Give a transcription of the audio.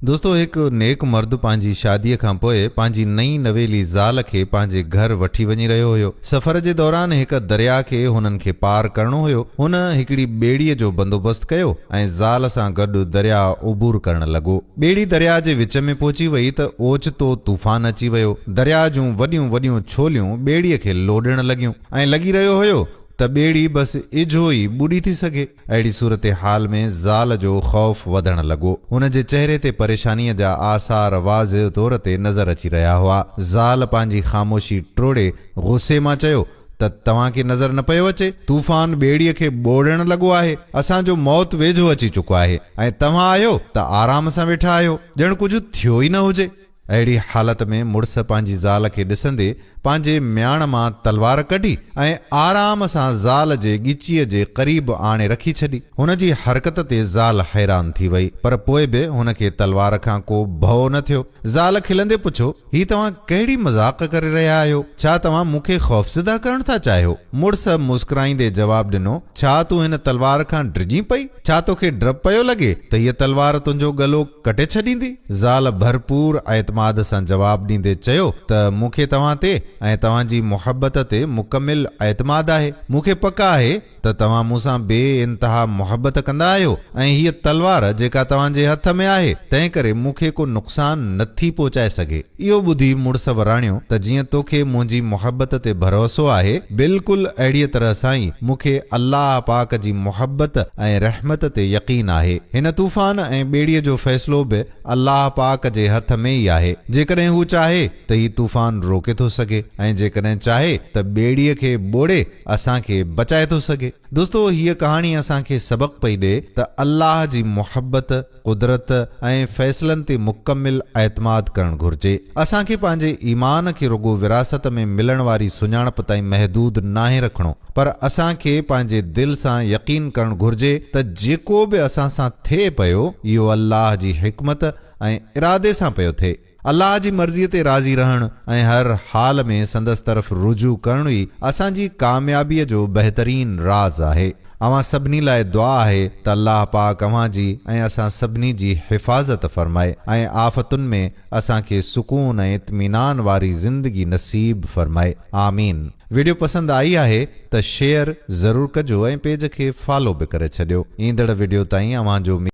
دوستو هڪ نيڪ مرد پنهنجي شاديء کان پوء پنهنجي نئين نويلي زال کي پنهنجي گهر وٺي وڃي رهيو هيو. سفر جي دوران هڪ درياء کي هنن کي پار ڪرڻو هيو. هن هڪڙي ٻيڙيء جو بندوبست ڪيو ۽ زال سان گڏ درياء عبور ڪرڻ لڳو. ٻيڙي درياء جي وچ ۾ پهچي وئي ته اوچتو طوفان اچي ويو. درياء جون وڏيون وڏيون ڇوليون ٻيڙيء کي لوڏڻ لڳيون ۽ لڳي رهيو هيو ته ٻيڙي بس اجهو ئي ٻڏي ٿي سگهي. اهڙي صورتحال ۾ زال جو خوف وڌڻ لڳو. هن جي چهري تي پريشانيء جا آثار واضح طور تي نظر اچي رهيا هئا. زال پنهنجي خاموشي ٽوڙي غصي مان چيو ته توهان کي نظر نه پيو اچي؟ طوفان ٻيڙيء کي ٻوڙڻ لڳو آهي. اسان جو موت ويجهو اچي چڪو آهي ۽ توهان آهيو ته آرام سان ويٺا آهيو، ڄڻ ڪجهه ٿيو ئي نه هجي. اهڙي حالت ۾ مڙس پنهنجي زال کي ڏسندي پنهنجي مياڻ مان تلوار ڪڍي ۽ آرام سان زال جي ڳچيء جي قريب آڻي رکي ڇڏي. هن جي حرڪت تي زال حيران ٿي وئي، پر پوء به هن کي تلوار کان ڪو ڀؤ نه ٿيو. زال کلندي پڇيو، هي توهان ڪهڙي مذاق ڪري رهيا آهيو؟ ڇا توهان مون کي خوفزده ڪرڻ ٿا چاهيو؟ مڙس مسڪرائيندي جواب ڏنو، ڇا تون هن تلوار کان ڊڄين پئي؟ ڇا توکي ڊپ پيو لڳي ته هيء تلوار تنهنجو ڳلو ڪٽي ڇڏيندي؟ زال ڀرپور اعتماد سان جواب ڏيندي چيو ته مون کي توهان تي ۽ توهان جي محبت تي مڪمل اعتماد آهي. مون کي پڪ آهي ته توهان مون سان بي انتها محبت ڪندا آهيو ۽ هيء تلوار جيڪا توهان جي هٿ ۾ آهي، تنهن ڪري مون کي ڪو نقصان نه ٿي پهچائي سگهي. اهو ٻڌي مڙس وراڻيو ته جيئن توکي منهنجي محبت تي ڀروسو آهي، بلڪل اهڙيء طرح سان ئي مون کي الله پاڪ جي محبت ۽ رحمت تي يقين آهي. هن طوفان ۽ ٻيڙيء جو فيصلو به الله پاڪ جي هٿ ۾ ئي آهي. جيڪڏهن هو چاهي ته هي طوفان روڪي ٿو سگهي ۽ جيڪڏهن چاهي ته ٻيڙيء کي ٻوڙي اسان کي بچائي ٿو سگهي. دوستو هيء ڪهاڻي اسان کي سبق پئي ڏئي ته الله جي محبت، قدرت ۽ فيصلن تي مڪمل اعتماد ڪرڻ گهرجي. اسان کي پنهنجي ايمان کي رڳو وراثت ۾ ملڻ واري سڃاڻپ تائين محدود ناهي رکڻو، پر اسان کي پنهنجي دل سان يقين ڪرڻ گهرجي ته جيڪو به اسان سان ٿئي پيو، اهو الله جي حڪمت ۽ ارادي سان پيو ٿئي. الله جي مرضيء تي راضي رهڻ ۽ هر حال ۾ سندس طرف رجوع ڪرڻ ئي اسان جي ڪاميابيء جو بهترين راز آهي. اوهان سڀني لاء دعا آهي ته الله پاڪ اوهان جي ۽ اسان سڀني جي حفاظت فرمائي ۽ آفتن ۾ اسان کي سڪون ۽ اطمينان واري زندگي نصيب فرمائي. آمين. وڊيو پسند آئي آهي ته شيئر ضرور ڪجو ۽ پيج کي فالو به ڪري ڇڏيو. ايندڙ وڊيو تائين اوهان جو.